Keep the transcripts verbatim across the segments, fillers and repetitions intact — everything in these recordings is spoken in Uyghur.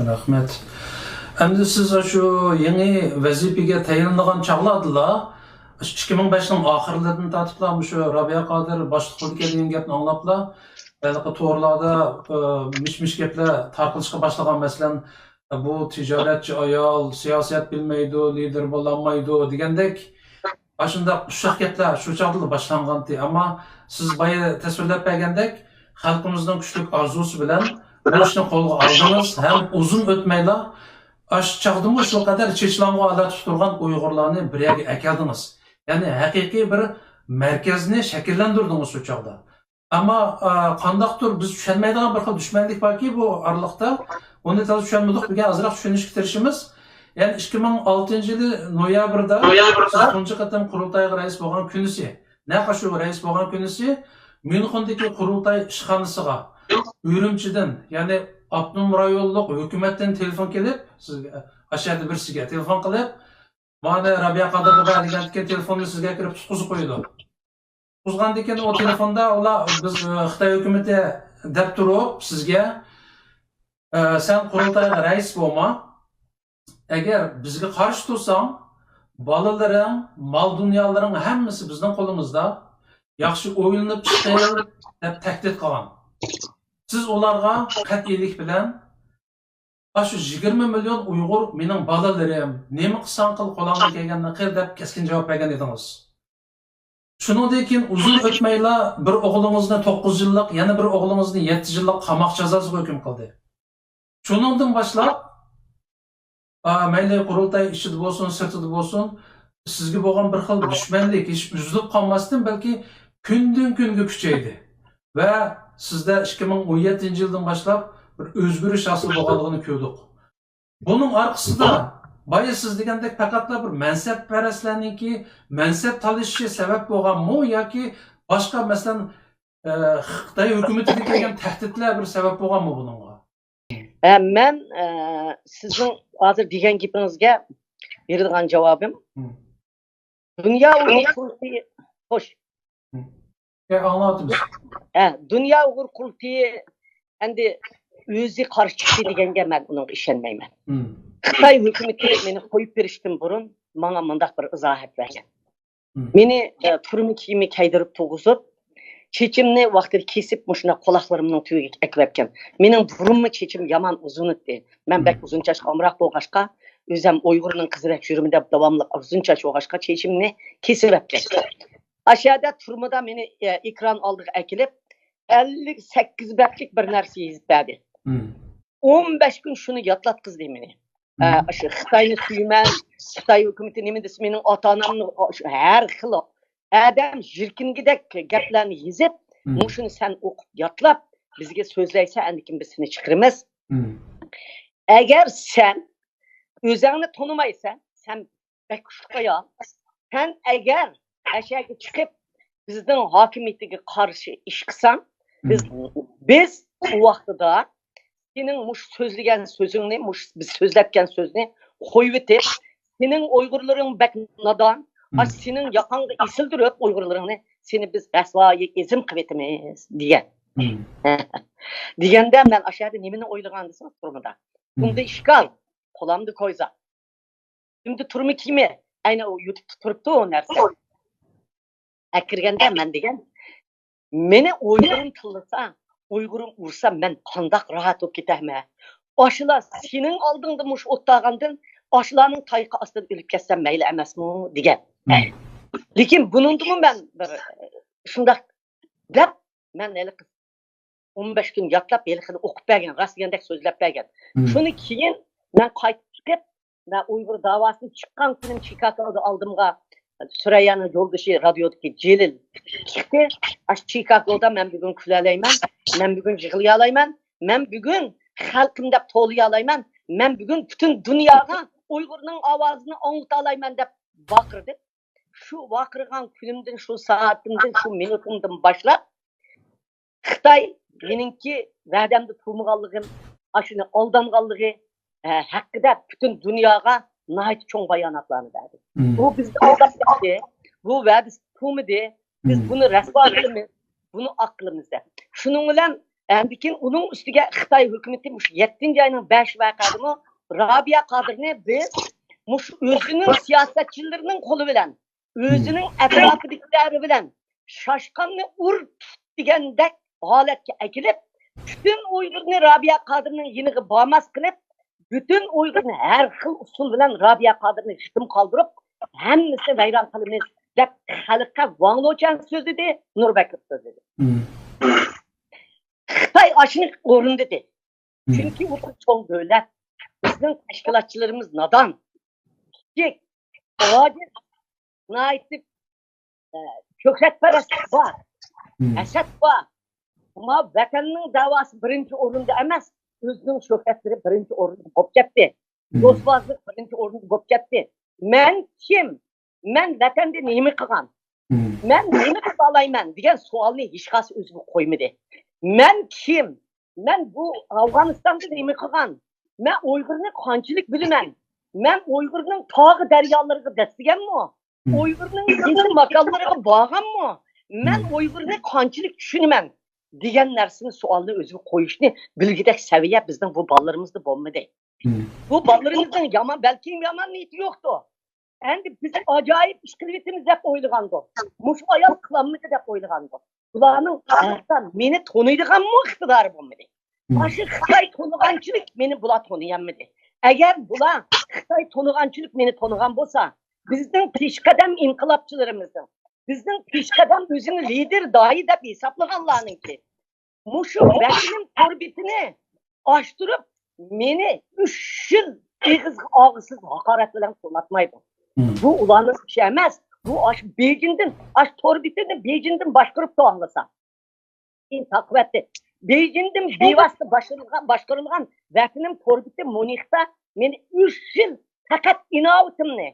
رەھمەت. ئەمدى سىز شۇ يېڭى ۋەزىپىگە تەيىنلىنىدىغان چاغلاردىلا، ئىككى مىڭ بەشنىڭ ئاخىرلىرىدىن تارتىپلا مۇشۇ رابىيە قادىر باشلىق بولىدىكەن دېگەن گەپنى ئاڭلاپلا، ھېلىقى تورلاردا، ئى، مىش-مىش گەپلەر تارقىلىشقا باشلىغان، مەسىلەن، بۇ تىجارەتچى ئايال سىياسەت بىلمەيدۇ، لىدېر بولالمايدۇ دېگەندەك، ئاشۇنداق ئۇششاق گەپلەر شۇ چاغدىلا باشلانغانتى. ئەمما سىز بايا تەسۋىرلەپ بەرگەندەك، خەلقىمىزنىڭ كۈچلۈك ئارزۇسى بىلەن بۇ ئىشنى قولغا ئالدىڭىز ھەم ئۇزۇن ئۆتمەيلا ئاشۇ چاغدىمۇ شۇ قەدەر چېچىلاڭغۇ ھالەتتە تۇرغان ئۇيغۇرلارنى بىر يەرگە ئەكەلدىڭىز. يەنى ھەقىقىي بىر مەركەزنى شەكىللەندۈردىڭىز شۇ چاغدا. ئەمما، ئا، قانداقتۇر بىز چۈشەنمەيدىغان بىر خىل دۈشمەنلىك باركى بۇ ئارىلىقتا. ئۇنى تازا چۈشەنمىدۇق، بۈگۈن ئازراق چۈشىنىشكە تىرىشىمىز. يەنى ئىككى مىڭ ئالتىنچى يىلى نويابىردا سىز تۇنجى قېتىم قۇرۇلتايغا رەئىس بولغان كۈنىسى. نەق شۇ رەئىس بولغان كۈنىسى ميۇنخېندىكى قۇرۇلتاي ئىشخانىسىغا ئۈرۈمچىدىن، يەنى ئاپتونوم رايونلۇق ھۆكۈمەتتىن تېلېفون كېلىپ، سىزگە، ئاشۇ يەردە بىرسىگە تېلېفون قىلىپ، مانا رابىيە قادىرغا بەر دېگەندىكىن تېلېفوننى سىزگە كىرىپ تۇتقۇزۇپ قويىدۇ. تۇتقۇزغاندىن كېيىن ئۇ تېلېفوندا ئۇلار بىز، ئى، خىتاي ھۆكۈمىتى دەپ تۇرۇپ سىزگە، ئى، سەن قۇرۇلتايغا رەئىس بولما. ئەگەر بىزگە قارشى تۇرساڭ، بالىلىرىڭ، مال-دۇنيالىرىڭ ھەممىسى بىزنىڭ قولىمىزدا. ياخشى ئويلىنىپ ئىش قىل دەپ تەھدىت قىلغان. سىز ئۇلارغا قەتئىيلىك بىلەن ئاشۇ يىگىرمە مىليون ئۇيغۇر مېنىڭ بالىلىرىم، نېمە قىلساڭ قىل، قولۇڭدىن كەلگەننى قىل دەپ كەسكىن جاۋاب بەرگەن ئىدىڭىز. شۇنىڭدىن كېيىن ئۇزۇن ئۆتمەيلا بىر ئوغلىڭىزنى توققۇز يىللىق، يەنە بىر ئوغلىڭىزنى يەتتە يىللىق قاماق جازاسىغا ھۆكۈم قىلدى. شۇنىڭدىن باشلاپ، ئا، مەيلى قۇرۇلتاي ئىچىدە بولسۇن، سىرتىدا بولسۇن، سىزگە بولغان بىر خىل دۈشمەنلىك ھېچ ئۈزۈلۈپ قالماستىن، بەلكى كۈندىن-كۈنگە كۈچەيدى. ۋە سىزدە ئىككى مىڭ ئون يەتتىنچى يىلدىن باشلاپ بىر ئۆزگىرىش ھاسىل بولغانلىقىنى كۆردۇق. بۇنىڭ ئارقىسىدا بايا سىز دېگەندەك پەقەتلا بىر مەنسەپپەرەسلەرنىڭكى مەنسەپ تالىشىشى سەۋەب بولغانمۇ ياكى باشقا، مەسىلەن، ئە، خىتاي ھۆكۈمىتىدىن كەلگەن تەھدىتلەر بىر سەۋەب بولغانمۇ بۇنىڭغا؟ ھە، مەن، ئە، سىزنىڭ ھازىر دېگەن گېپىڭىزگە بېرىدىغان جاۋابىم، مم. دۇنيا ئۇيغۇر قۇرۇلتىيى، خوش. مم. ئە، ئاڭلاۋاتىمىز. ھە، دۇنيا ئۇيغۇر قۇرۇلتىيى ئەمدى ئۆزى قارشى چىقتى دېگەنگە مەن ئۇنىڭغا ئىشەنمەيمەن. مم. خىتاي ھۆكۈمىتى مېنى قويۇپ بېرىشتىن بۇرۇن ماڭا مۇنداق بىر ئىزاھات بەرگەن. مم. مېنى، ئە، تۈرمە كىيىمى كىيدۈرۈپ تۇرغۇزۇپ، چېچىمنى ۋاقتىدا كېسىپ، مۇشۇنداق قۇلاقلىرىمنىڭ تۈۋىگە ئەكىۋەتكەن. مېنىڭ بۇرۇنمۇ چېچىم يامان ئۇزۇن ئىدى. مەن بەك مم. ئۇزۇن چاچقا ئامراق بولغاچقا، ئۆزەم ئۇيغۇرنىڭ قىزىدەك يۈرىمەن دەپ داۋاملىق ئۇزۇن چاچ بولغاچقا، چېچىمنى كېسىۋەتكەن. ئاشۇ يەردە تۈرمىدە مېنى، ئە، ئېكران ئالدىغا ئەكېلىپ، ئەللىك سەككىز بەتلىك بىر نەرسە يېزىپ بەردى. مم. ئون بەش كۈن شۇنى يادلاتقۇزدى مېنى. ئە، مم. شۇ خىتاينى سۆيىمەن، خىتاي ھۆكۈمىتى نېمە دېسە، مېنىڭ ئاتا-ئانامنى، شۇ ھەر خىل ئادەم يىركىنگۈدەك گەپلەرنى يېزىپ، مم. مۇشۇنى سەن ئوقۇپ يادلاپ، بىزگە سۆزلەيسەن، ئاندىن كېيىن بىز سېنى چىقىرىمىز. مم. ئەگەر سەن ئۆزۈڭنى تونۇمايسەن، سەن بەك كۈچلۈك ئايال. سەن ئەگەر ئەشەگە چىقىپ، بىزنىڭ ھاكىمىيىتىگە قارشى ئىش قىلساڭ، بىز، مم. بىز ئۇ ۋاقتىدا سېنىڭ مۇشۇ سۆزلىگەن سۆزۈڭنى، مۇشۇ بىز سۆزلەتكەن سۆزنى قويۇۋېتىپ، سېنىڭ ئۇيغۇرلىرىڭ بەك نادان، مم. ئاشۇ سېنىڭ ياقاڭغا ئېسىلدۈرۈپ ئۇيغۇرلىرىڭنى، سېنى بىز رەسۋايى ئېزىم قىلىۋېتىمىز، دېگەن. مم. دېگەندە مەن ئاشۇ يەردە نېمىنى ئويلىغان دېسىڭىز، تۈرمىدە. مم. بۇندا ئىشكال، قولامدا كويزا. ئىچىمدە تۈرمە كىيىمى، ئەينى ئۇ يۈتۈپتە تۇرۇپتۇ ئۇ نەرسە. ئەكىرگەندە مەن دېگەن، مېنى ئۇيغۇرۇم تىللىسا، ئۇيغۇرۇم ئۇرسا، مەن قانداق راھەت بولۇپ كېتەرمەن؟ ئاشۇلار سېنىڭ ئالدىڭدا مۇشۇ ئولتۇرغاندىن، ئاشۇلارنىڭ تايىقى ئاستىدا ئۆلۈپ كەتسەم مەيلى ئەمەسمۇ؟ دېگەن. مم. لېكىن بۇنىڭدىمۇ مەن بىر شۇنداق دەپ، مەن ھېلىقى ئون بەش كۈن ياتلاپ، ھېلىقىنى ئوقۇپ بەرگەن، راست دېگەندەك سۆزلەپ بەرگەن. مم. شۇنى كېيىن مەن قايتىپ چىقىپ، مەن ئۇيغۇر داۋاسىنى چىققان كۈنۈم چىكاگودا ئالدىمغا سۈرەييانىڭ يولدىشى رادىيودىكى جېلىل چىقتى. ئاشۇ چىكاگودا مەن بۈگۈن كۈلەلەيمەن، مەن بۈگۈن يىغلىيالايمەن، مەن بۈگۈن خەلقىم دەپ توۋلىيالايمەن، مەن بۈگۈن پۈتۈن دۇنياغا ئۇيغۇرنىڭ ئاۋازىنى ئاڭلىتالايمەن دەپ ۋارقىرىدى. شۇ ۋارقىرىغان كۈنۈمدىن، شۇ سائەتىمدىن، شۇ مىنۇتۇمدىن باشلاپ، خىتاي مېنىڭكى ۋەدەمدە تۇرمىغانلىقىم، ئاشۇنى ئالدانغانلىقى، ئە، ھەققىدە پۈتۈن دۇنياغا ناھايىتى چوڭ باياناتلارنى بەردى. مم. ئۇ بىزنى ئالداپ كەتتى. بۇ ۋەدىسى تۇرمىدى. بىز مم. بۇنى رەسۋا قىلىمىز، بۇنى ئاق قىلىمىز دەپ. شۇنىڭ بىلەن ئاندىن كېيىن ئۇنىڭ ئۈستىگە خىتاي ھۆكۈمىتى مۇشۇ يەتتىنچى ئاينىڭ بەش ۋەقەدىمۇ رابىيە قادىرنى بىز مۇشۇ ئۆزىنىڭ سىياسەتچىلىرىنىڭ قولى بىلەن، ئۆزىنىڭ ئەتراپىدىكىلەر بىلەن شاشقاننى ئۇر تۇت دېگەندەك ھالەتكە ئەكېلىپ، پۈتۈن ئۇيغۇرنى رابىيە قادىرنىڭ يېنىغا بارماس قىلىپ، پۈتۈن ئۇيغۇرنى ھەر خىل ئۇسۇل بىلەن رابىيە قادىرنى يېتىم قالدۇرۇپ، ھەممىسىنى ۋەيران قىلىمىز دەپ خەلققە ۋاڭ لېچۈەن سۆزلىدى، نۇر بەكرى سۆزلىدى. خىتاي ئاشۇنى ئورۇندىدى. چۈنكى ئۇ بىر چوڭ دۆلەت. بىزنىڭ تەشكىلاتچىلىرىمىز نادان، كىچىك، ئاجىز، ناھايىتى، ئە، شۆھرەتپەرەسلىك بار، ھەسەت بار. ئەمما ۋەتەننىڭ دەۋاسى بىرىنچى ئورۇندا ئەمەس، ئۆزىنىڭ شۆھرەتلىرى بىرىنچى ئورۇندا بولۇپ كەتتى. دوستبازلىق بىرىنچى ئورۇندا بولۇپ كەتتى. مەن كىم؟ مەن ۋەتەندە نېمە قىلغان؟ مەن نېمە قىلالايمەن دېگەن سوئالنى ھېچقايسى ئۆزىگە قويمىدى. مەن كىم؟ مەن بۇ ئافغانىستاندا نېمە قىلغان؟ مەن ئۇيغۇرنى قانچىلىك بىلىمەن؟ مەن ئۇيغۇرنىڭ تاغ دەريالىرىغا دەسسىگەنمۇ؟ ئۇيغۇرنىڭ يېزا ماكانلىرىغا بارغانمۇ؟ مەن ئۇيغۇرنى قانچىلىك چۈشىنىمەن؟ دېگەن نەرسىنى، سوئالنى ئۆزىگە قويۇشنى بىلگۈدەك سەۋىيە بىزنىڭ بۇ بالىلىرىمىزدا بولمىدى. بۇ بالىلىرىمىزنىڭ يامان، بەلكىم يامان نىيىتى يوقتۇ. ئەمدى بىز ئاجايىپ ئىش قىلىۋېتىمىز دەپ ئويلىغاندۇ. مۇشۇ ئايال قىلالمىدى دەپ ئويلىغاندۇ. بۇلارنىڭ ھەتتا مېنى تونۇيدىغانمۇ ئىقتىدارى بولمىدى. ئاشۇ خىتاي تونۇغانچىلىك مېنى بۇلار تونۇيالمىدى. ئەگەر بۇلار خىتاي تونۇغانچىلىك مېنى تونۇغان بولسا، بىزنىڭ پېشقەدەم ئىنقىلابچىلىرىمىزنىڭ، بىزنىڭ پېشقەدەم ئۆزىنى لىدېر، داھىي دەپ ھېسابلىغانلارنىڭكى مۇشۇ ۋەتىنىم تور بېتىنى ئاچتۇرۇپ، مېنى ئۈچ يىل ئېغىزغا ئاغزىسىز ھاقارەت بىلەن قۇلاتمايدۇ. بۇ ئۇلارنىڭ ئىشى ئەمەس. بۇ ئاشۇ بېيجىڭدىن، ئاشۇ تور بېتىنى بېيجىڭدىن باشقۇرۇپتۇ ئاڭلىسا. كېيىن تاقىۋەتتى. بېيجىڭدىن بىۋاسىتە باشقۇرۇلغان، باشقۇرۇلغان ۋەتىنىم تور بېتى مۇنىختا مېنى ئۈچ يىل پەقەت ئىناۋىتىمنى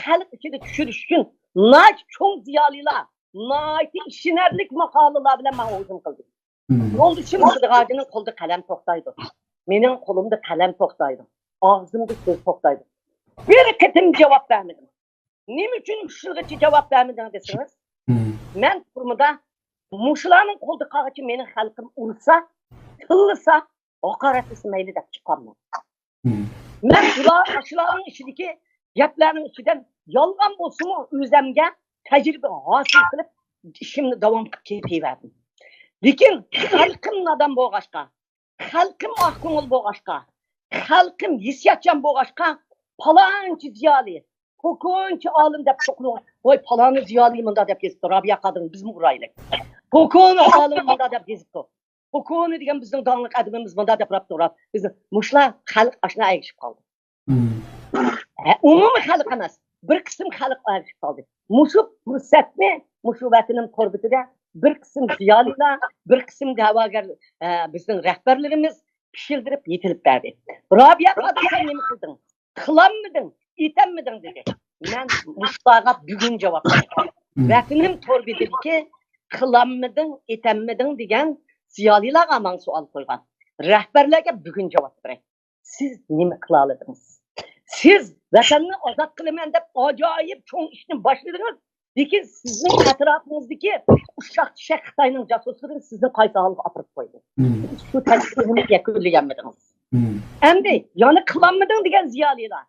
خەلق ئىچىدە چۈشۈرۈش ئۈچۈن ناھايىتى چوڭ زىيالىيلار، ناھايىتى ئىشىنەرلىك ماقالىلار بىلەن ماڭا ھۇجۇم قىلدى. يولدىشىم سىدىغاجىنىڭ قولىدا قەلەم توختايدۇ. مېنىڭ قولۇمدا قەلەم توختايدۇ. ئاغزىمدا سۆز توختايدۇ. بىر قېتىم جاۋاب بەرمىدىم. نېمە ئۈچۈن ئۈچ يىلغىچە جاۋاب بەرمىدىڭ دېسىڭىز، مەن تۈرمىدە مۇشۇلارنىڭ قولىدا قالغىچە مېنىڭ خەلقىم ئۇرسا، تىللىسا، ھاقارەتلىسە مەيلى دەپ چىققانمەن. مەن ئۇلار، ئاشۇلارنىڭ ئىچىدىكى گەپلەرنىڭ ئىچىدىن يالغان بولسىمۇ ئۆزەمگە تەجرىبە ھاسىل قىلىپ، ئىشىمنى داۋام قىلىپ كېتىۋەردىم. لېكىن خەلقىم نادان بولغاچقا، خەلقىم ئاق كۆڭۈل بولغاچقا، خەلقىم ھېسسىياتچان بولغاچقا، پالانچى زىيالىي، پوكونچى ئالىم دەپ توقۇنۇپ، ۋاي پالانى زىيالىي مۇنداق دەپ يېزىپتۇ، رابىيە قادىرنى بىزمۇ ئۇرايلى. پوكونى ئالىم مۇنداق دەپ يېزىپتۇ. پوكونى دېگەن بىزنىڭ داڭلىق ئەدىبىمىز مۇنداق دەپ راپتۇ، راپ. بىز مۇشۇلار خەلق ئاشۇنداق ئەگىشىپ قالدى. ھە، ئومۇمىي خەلق ئەمەس، بىر قىسىم خەلق ئەگىشىپ قالدى. مۇشۇ پۇرسەتنى مۇشۇ ۋەتىنىم تور بېتىدە بىر قىسىم زىيالىيلار، بىر قىسىم دەۋاگەر، ئە، بىزنىڭ رەھبەرلىرىمىز پىشىلدىرىپ يېتىلىپ بەردى. رابىيە قادىر، سەن نېمە قىلدىڭ؟ قىلالمىدىڭ، ئېتەلمىدىڭ دېدى. مەن مۇشۇلارغا بۈگۈن جاۋاب بېرىمەن. ۋەتىنىم تور بېتىدىكى قىلالمىدىڭ، ئېتەلمىدىڭ دېگەن زىيالىيلارغا ماڭا سوئال قويغان رەھبەرلەرگە بۈگۈن جاۋاب بېرەي. سىز نېمە قىلالىدىڭىز؟ سىز ۋەتەننى ئازاد قىلىمەن دەپ ئاجايىپ چوڭ ئىشنى باشلىدىڭىز. لېكىن سىزنىڭ ئەتراپىڭىزدىكى ئۇششاق چۈشەك خىتاينىڭ جاسۇسلىرى سىزنى قايسى ھالغا ئاپىرىپ قويدى؟ سىز شۇ تەجرىبىنى يەكۈنلىگەنمىدىڭىز؟ ئەمدى يەنە قىلالمىدىڭ دېگەن زىيالىيلار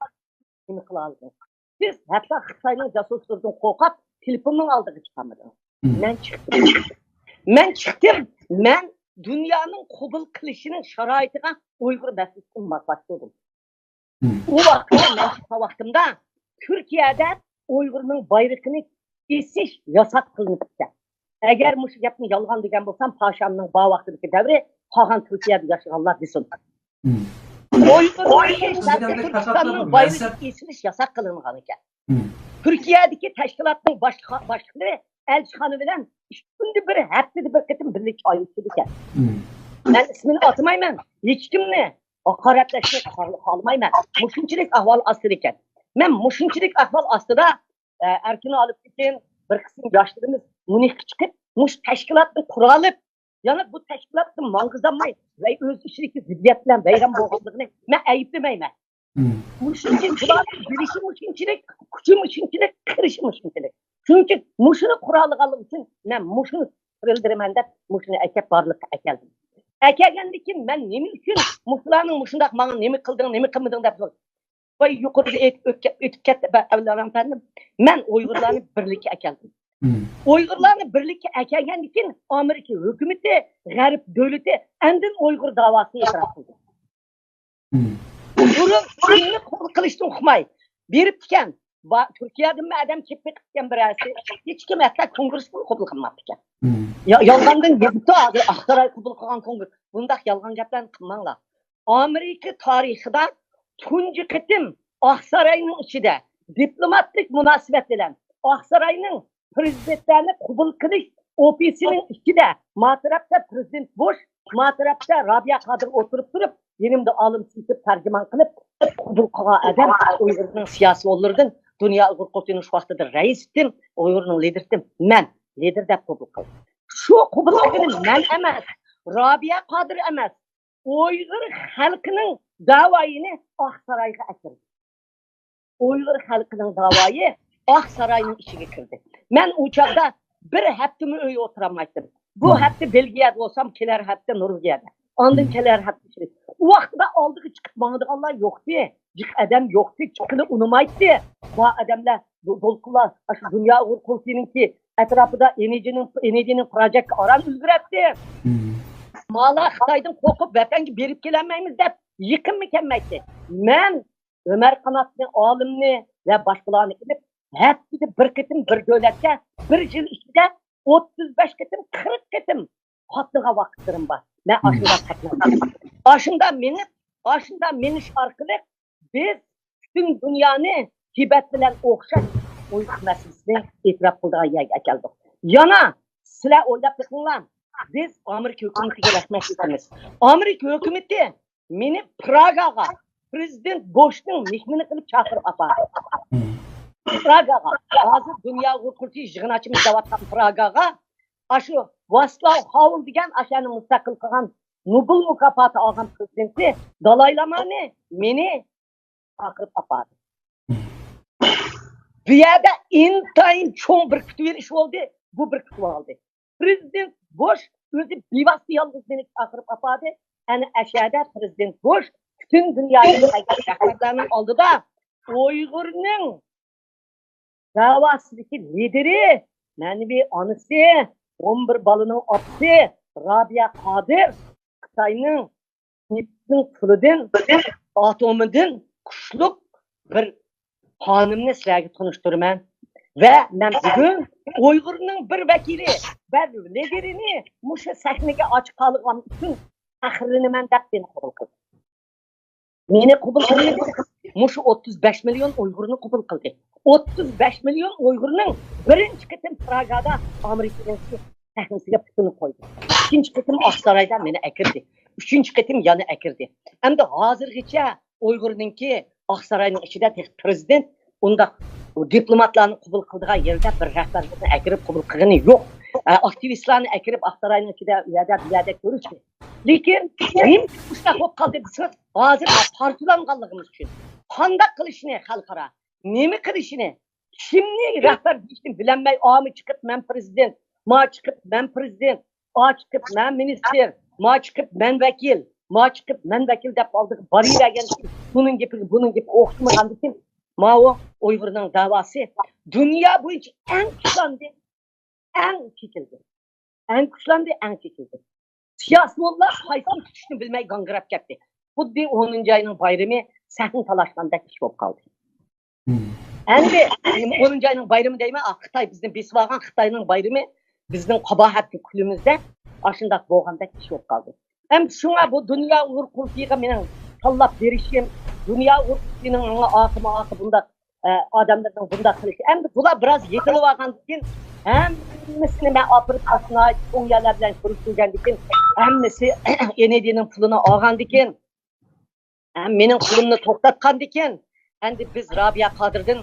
نېمە قىلالىدىڭىز؟ سىز ھەتتا خىتاينىڭ جاسۇسلىرىدىن قورقۇپ، تېلېفوننىڭ ئالدىغا چىقالمىدىڭىز. مەن چىقتىم. مەن چىقتىم. مەن دۇنيانىڭ قوبۇل قىلىشىنىڭ شارائىتىغا ئۇيغۇر مەسىلىسىنى ماسلاشتۇردۇم. ئۇ ۋاقىتتا مەن چىققان ۋاقتىمدا تۈركىيەدە ئۇيغۇرنىڭ بايرىقىنى ئېسىش ياساق قىلىنىپ كەتكەن. ئەگەر مۇشۇ گەپنى يالغان دېگەن بولسام، پاشامنىڭ بار ۋاقتىدىكى دەۋرى قالغان تۈركىيەدە ياشىغانلار دېسۇن. ئۇيغۇرنىڭ شەرقىي تۈركىستاننىڭ بايرىقى ئېسىلىش ياساق قىلىنغان ئىكەن. تۈركىيەدىكى تەشكىلاتنىڭ باشلىقى، باشلىقلىرى ئەلچىخانا بىلەن ئىككى كۈندە بىر، ھەپتىدە بىر قېتىم بىرلىكتە چاي ئىچىدىكەن. مەن ئىسمىنى ئاتىمايمەن، ھېچكىمنى ھاقارەتلەشنى خال-، خالىمايمەن. مۇشۇنچىلىك ئەھۋال ئاستىدا ئىكەن. مەن مۇشۇنچىلىك ئەھۋال ئاستىدا، ئە، ئەركىن ئالىپ كېتىن، بىر قىسىم ياشلىرىمىز مۇنىخقا چىقىپ، مۇشۇ تەشكىلاتنى قۇرالىپ، يەنە بۇ تەشكىلاتنى ماڭغۇزالماي ۋە ئۆز ئىچىدىكى زىددىيەت بىلەن ۋەيران بولغانلىقىنى مەن ئەيىبلىمەيمەن. مۇشۇنچە بۇلارنىڭ بىلىشى مۇشۇنچىلىك، كۈچى مۇشۇنچىلىك، قىرىشى مۇشۇنچىلىك. چۈنكى مۇشۇنى قۇرالىغانلىقى ئۈچۈن مەن مۇشۇنى قىرىلدۇرىمەن دەپ مۇشۇنى ئەكەپ بارلىققا ئەكەلدىم. ئەكەلگەندىن كېيىن مەن نېمە ئۈچۈن مۇشۇلارنىڭ مۇشۇنداق ماڭا نېمە قىلدىڭ، نېمە قىلمىدىڭ دەپ سورىدى. ۋاي، يۇقىرىدا ئېيتىپ ئۆتكە-، ئۆتۈپ كەتتى، بە-، ئەۋلىيا ئەپەندىم. مەن ئۇيغۇرلارنى بىرلىككە ئەكەلدىم. ئۇيغۇرلارنى بىرلىككە ئەكەلگەندىن كېيىن ئامېرىكا ھۆكۈمىتى، غەرب دۆلىتى ئاندىن ئۇيغۇر داۋاسىنى ئېتىراپ قىلدى. بۇرۇن دىننى قوبۇل قىلىشتىن ئۇقماي بېرىپتىكەن. با-، تۈركىيەدىنمۇ ئادەم كېلىپ بېقىپتىكەن بىرەرسى. ھېچكىم ھەتتا كونگرېسنى قوبۇل قىلماپتىكەن. يا-، يالغاندىن يېزىپتۇ ھازىر ئاقساراي قوبۇل قىلغان كونگرېس. بۇنداق يالغان گەپلەرنى قىلماڭلار. ئامېرىكا تارىخىدا تۇنجى قېتىم ئاقساراينىڭ ئىچىدە دىپلوماتىك مۇناسىۋەت بىلەن ئاقساراينىڭ پىرېزىدېنتلەرنى قوبۇل قىلىش ئوفىسىنىڭ ئىچىدە ما تەرەپتە پىرېزىدېنت بۇش، ما تەرەپتە رابىيە قادىر ئولتۇرۇپ تۇرۇپ، يېنىمدا ئالىم سېيىتوف تەرجىمان قىلىپ، قوبۇل قىلغان ئادەم ئۇيغۇرنىڭ سىياسىيونلىرىدىن، دۇنيا ئۇيغۇر قۇرۇلتىيىنىڭ شۇ ۋاقتىدا رەئىسىتىم، ئۇيغۇرنىڭ لىدېرىتىم مەن، لىدېر دەپ قوبۇل قىلدى. شۇ قوبۇل قىلغىنى مەن ئەمەس، رابىيە قادىر ئەمەس، ئۇيغۇر خەلقىنىڭ داۋايىنى ئاقسارايغا ئەكىردى. ئۇيغۇر خەلقىنىڭ داۋايى ئاقساراينىڭ ئىچىگە كىردى. مەن ئۇ چاغدا بىر ھەپتىمۇ ئۆيدە ئولتۇرالمايتتىم. بۇ ھەپتە بېلگىيەدە بولسام، كېلەر ھەپتە نورۋېگىيەدە. ئاندىن كېلەر ھەپتە شىۋېتسىيە. ئۇ ۋاقىتتا ئالدىغا چىقىپ ماڭىدىغانلار يوقتى. جىق ئادەم يوقتى. چىققىلى ئۇنىمايتتى. بار ئادەملەر، دو-، دولقۇنلار، ئاشۇ دۇنيا ئۇيغۇر قۇرۇلتىيىنىڭكى ئەتراپىدا ئېنىجىنىڭ، ئېنىجىنىڭ پروجېكتى ئاران ئۈلگۈرەتتى. مالا خىتايدىن قورقۇپ ۋەتەنگە بېرىپ كېلەلمەيمىز دەپ يېقىنمۇ كەلمەيتتى. مەن ئۆمەر قاناتنى، ئالىمنى ۋە باشقىلارنى ئېلىپ، ھەپتىدە بىر قېتىم بىر دۆلەتكە بىر يىل ئىچىدە ئوتتۇز بەش قېتىم، قىرىق قېتىم قاتنىغان ۋاقىتلىرىم بار. مەن ئاشۇنداق قاتنىغان. ئاشۇنداق مېڭىپ، ئاشۇنداق مېڭىش ئارقىلىق بىز پۈتۈن دۇنيانى تىبەت بىلەن ئوخشاش ئۇيغۇر مەسىلىسىنى ئېتىراپ قىلىدىغان يەرگە ئەكەلدۇق. يەنە سىلەر ئويلاپ بېقىڭلار، بىز ئامېرىكا ھۆكۈمىتىگە رەھمەت ئېيتىمىز. ئامېرىكا ھۆكۈمىتى مېنى پراگاغا پىرېزىدېنت بوشنىڭ مېھمىنى قىلىپ چاقىرىپ ئاپاردى. پراگاغا. ھازىر دۇنيا ئۇيغۇر قۇرۇلتىيى يىغىن ئاچىمىز دەۋاتقان پراگاغا ئاشۇ ۋاسلاۋ ھاۋېل دېگەن ئاشۇنى مۇستەقىل قىلغان نوبېل مۇكاپاتى ئالغان پىرېزىدېنتى دالاي لامانى مېنى چاقىرىپ ئاپاردى. بۇ يەردە ئىنتايىن چوڭ بىر كۈتۈۋېلىش بولدى. بۇ بىر كۈتۈۋالدى. پىرېزىدېنت بوش ئۆزى بىۋاسىتە يالغۇز مېنى چاقىرىپ ئاپاردى. ئەنە ئەشەدە پىرېزىدېنت بوش پۈتۈن دۇنيادىكى رەھبەرلەرنىڭ ئالدىدا ئۇيغۇرنىڭ داۋاسىدىكى لىدىرى، مەنىۋى ئانىسى، ئون بىر بالىنىڭ ئاپىسى رابىيە قادىر خىتاينىڭ نېفىتنىڭ پۇلىدىن، ئاتومىدىن كۈچلۈك بىر خانىمنى سىلەرگە تونۇشتۇرىمەن. ۋە مەن بۈگۈن ئۇيغۇرنىڭ بىر ۋەكىلى ۋە لىدىرىنى مۇشۇ سەھنىگە ئاچىقالىغان ئۈچۈن پەخىرلىنىمەن دەپ مېنى قوبۇل قىلدى. مېنى قوبۇل قىلدى. مۇشۇ ئوتتۇز بەش مىليون ئۇيغۇرنى قوبۇل قىلدى. ئوتتۇز بەش مىليون ئۇيغۇرنىڭ بىرىنچى قېتىم پراگادا ئامېرىكىنىڭ سەھنىسىگە پۇتىنى قويدى. ئىككىنچى قېتىم ئاقسارايدا مېنى ئەكىردى. ئۈچىنچى قېتىم يەنە ئەكىردى. ئەمدى ھازىرغىچە ئۇيغۇرنىڭكى ئاقساراينىڭ ئىچىدە تېخى پىرېزىدېنت ئۇنداق دىپلوماتلارنى قوبۇل قىلىدىغان يەردە بىر رەھبەرلەرنى ئەكىرىپ قوبۇل قىلغىنى يوق. ئە، ئاكتىۋىستلارنى ئەكىرىپ ئاقساراينىڭ ئىچىدە ئۇ يەردە، بۇ يەردە كۆرۈشتى. لېكىن نېمە ئىشلار بولۇپ قالدى دېسىڭىز، ھازىر پارچىلانغانلىقىمىز ئۈچۈن قانداق قىلىشنى خەلقئارا، نېمە قىلىشنى، كىمنى رەھبەر دېيىشنى بىلەلمەي، ئامۇ چىقىپ مەن پىرېزىدېنت، ما چىقىپ مەن پىرېزىدېنت، ئا چىقىپ مەن مىنىستىر، ما چىقىپ مەن ۋەكىل، ما چىقىپ مەن ۋەكىل دەپ ئالدىغا بارىۋەرگەن، بۇنىڭ گېپىگە، بۇنىڭ گېپىگە ئوخشىمىغاندىكىن، ماۋۇ ئۇيغۇرنىڭ داۋاسى دۇنيا بويىچە ئەڭ كۈچلەندى، ئەڭ چېچىلدى. ئەڭ كۈچلەندى، ئەڭ چېچىلدى. سىياسىيونلار قايسىنى تۇتۇشنى بىلمەي گاڭگىراپ كەتتى. خۇددى ئونىنچى ئاينىڭ بايرىمى سەھنە تالاشقاندەك ئىش بولۇپ قالدى. ئەمدى ئونىنچى ئاينىڭ بايرىمى دەيمەن، ئا، خىتاي بىزنى بېسىۋالغان خىتاينىڭ بايرىمى بىزنىڭ قاباھەتلىك كۈنىمىزدە ئاشۇنداق بولغاندەك ئىش بولۇپ قالدى. ئەمدى شۇڭا بۇ دۇنيا ئۇيغۇر قۇرۇلتىيىغا مېنىڭ تاللاپ بېرىشىم، دۇنيا ئۇيغۇر قۇرۇلتىيىنىڭ ماڭا ئارقىمۇ ئارقا بۇنداق، ئە، ئادەملىرىنىڭ بۇنداق قىلىشى. ئەمدى بۇلار بىراز يېتىلىۋالغاندىن كېيىن ھەممىسىنى مەن ئاپىرىپ ئاشۇ ناھايىتى چوڭ يەرلەر بىلەن كۆرۈشتۈرگەندىن كېيىن ھەممىسى ئېنىدىنىڭ پۇلىنى ئالغاندىن كېيىن، ھە، مېنىڭ پۇلۇمنى توختاتقاندىن كېيىن، ئەمدى بىز رابىيە قادىردىن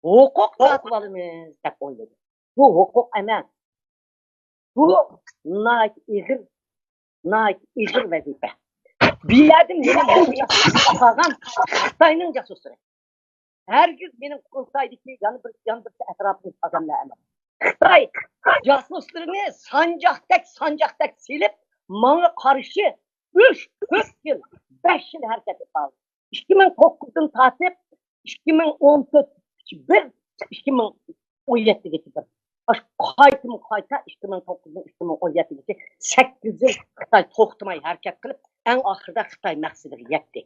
ھوقۇق تارتىۋالىمىز دەپ ئويلىدى. بۇ ھوقۇق ئەمەس. بۇ ناھايىتى ئېغىر، ناھايىتى ئېغىر ۋەزىپە. بۇ يەردە مېنى قالغان خىتاينىڭ جاسۇسلىرى. ھەرگىز مېنىڭ قۇرۇلتايدىكى يەنە بىر، يەنە بىر ئەتراپىمدىكى ئادەملەر ئەمەس. خىتاي جاسۇسلىرىنى سانجاقتەك، سانجاقتەك سېلىپ، ماڭا قارشى ئۈچ، تۆت يىل، بەش يىل ھەرىكەت قىلدى. ئىككى مىڭ توققۇزدىن تارتىپ ئىككى مىڭ ئون تۆت، بىر، ئىككى مىڭ ئون يەتتىگىچە بىر. ئاشۇ قايتىمۇ قايتا ئىككى مىڭ توققۇزدىن ئىككى مىڭ ئون يەتتىگىچە سەككىز يىل خىتاي توختىماي ھەرىكەت قىلىپ، ئەڭ ئاخىرىدا خىتاي مەقسىتىگە يەتتى.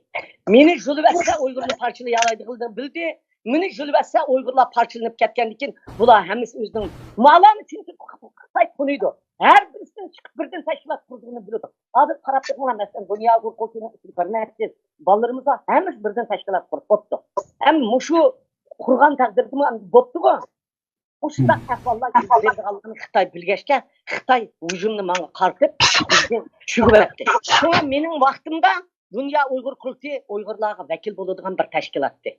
مېنى جۇلۇۋەتسە ئۇيغۇرنى پارچىلايالايدىغىنىنى بىلدى. مېنى جۇلۇۋەتسە ئۇيغۇرلار پارچىلىنىپ كەتكەندىن كېيىن بۇلار ھەممىسى ئۆزىنىڭ مالارنى چۈنكى خىتاي تونۇيدۇ. ھەر بىرسىدىن چىقىپ بىردىن تەشكىلات قۇرىدىغىنىنى بىلىدۇ. ھازىر قاراپ بېقىڭلار، مەسىلەن، دۇنيا ئۇيغۇر قۇرۇلتىيىنىڭ ئىچىدە بىر نەچچە بالىلىرىمىز بار، ھەممىسى بىردىن تەشكىلات قۇرۇپ بوپتۇ. ھەم مۇشۇ قۇرغان تەقدىردىمۇ بوپتىغۇ. مۇشۇنداق ئەھۋاللار يۈز بېرىدىغانلىقىنى خىتاي بىلگەچكە، خىتاي ھۇجۇمنى ماڭا قارىتىپ، بىزنى چۈشۈرۈۋەتتى. شۇڭا مېنىڭ ۋاقتىمدا دۇنيا ئۇيغۇر قۇرۇلتىيى ئۇيغۇرلارغا ۋەكىل بولىدىغان بىر تەشكىلاتتى.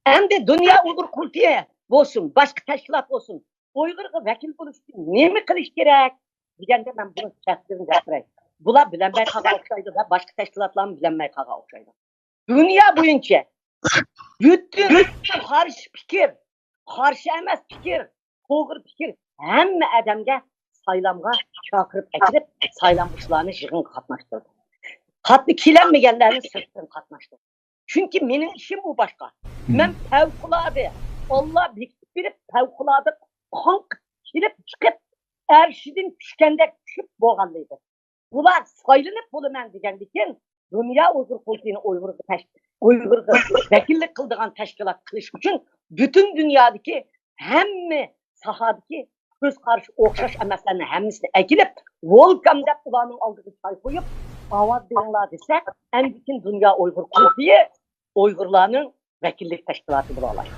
ئەمدى دۇنيا ئۇيغۇر قۇرۇلتىيى بولسۇن، باشقا تەشكىلات بولسۇن، ئۇيغۇرغا ۋەكىل بولۇش ئۈچۈن نېمە قىلىش كېرەك دېگەندە، مەن بۇنى چەتتىن گەپلەي. بۇلار بىلەلمەي قالغان ئوخشايدۇ ۋە باشقا تەشكىلاتلارمۇ بىلەلمەي قالغان ئوخشايدۇ. دۇنيا بويىچە پۈتۈن قارشى پىكىر، قارشى ئەمەس پىكىر، توغرا پىكىر، ھەممە ئادەمگە سايلامغا چاقىرىپ ئەكىرىپ، سايلامغا شۇلارنى يىغىنغا قاتناشتۇردى. قاتنى كېلەلمىگەنلەرنى سىرتتىن قاتناشتۇردى. چۈنكى مېنىڭ ئىشىم ئۇ باشقا. مەن پەۋقۇلئاددە، ئاللا بېكىتىپ بېرىپ، پەۋقۇلئاددە قاڭقىپ كېلىپ چىقىپ، ئەرشىدىن چۈشكەندەك چۈشۈپ بولغانلىدى. بۇلار سايلىنىپ بولىمەن دېگەندىكىن، دۇنيا ئۇيغۇر قۇرۇلتىيىنى ئۇيغۇرغا تەش-، ئۇيغۇرغا ۋەكىللىك قىلىدىغان تەشكىلات قىلىش ئۈچۈن پۈتۈن دۇنيادىكى ھەممە ساھەدىكى كۆز قارىشى ئوخشاش ئەمەسلەرنى ھەممىسىنى ئەكېلىپ، ۋولكام دەپ ئۇلارنىڭ ئالدىغا چاي قويۇپ، ئاۋاز بېرىڭلار دېسە، ئەندىكىن دۇنيا ئۇيغۇر قۇرۇلتىيى ئۇيغۇرلارنىڭ ۋەكىللىك تەشكىلاتى بولالايدۇ.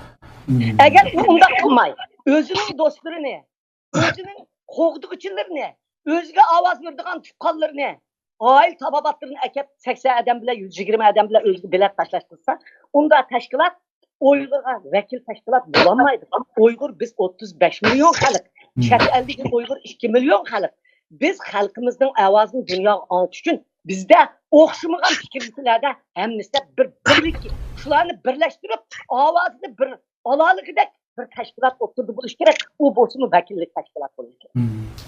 ئەگەر ئۇ ئۇنداق قىلماي، ئۆزىنىڭ دوستلىرىنى، ئۆزىنىڭ قوغدىغۇچىلىرىنى، ئۆزىگە ئاۋاز بېرىدىغان تۇغقانلىرىنى، ئائىلە تاۋابىئاتلىرىنى ئەكەپ، سەكسەن ئادەم بىلەن يۈز يىگىرمە ئادەم بىلەن ئۆزىگە بېلەت تاشلاشتۇرسا، ئۇنداق تەشكىلات ئۇيغۇرغا ۋەكىل تەشكىلات بولالمايدۇ. ئۇيغۇر بىز ئوتتۇز بەش مىليون خەلق، چەت ئەلدىكى ئۇيغۇر ئىككى مىليون خەلق. بىز خەلقىمىزنىڭ ئاۋازىنى دۇنياغا ئاڭلىتىش ئۈچۈن بىزدە ئوخشىمىغان پىكىرلىكلەردە ھەممىسىدە بىر بىرلىك، شۇلارنى بىرلەشتۈرۈپ، ئاۋازىنى بىر ئالالىغۇدەك بىر تەشكىلات ئوتتۇرىدا بولۇشى كېرەك. ئۇ بولسىمۇ ۋەكىللىك تەشكىلات بولۇشى كېرەك.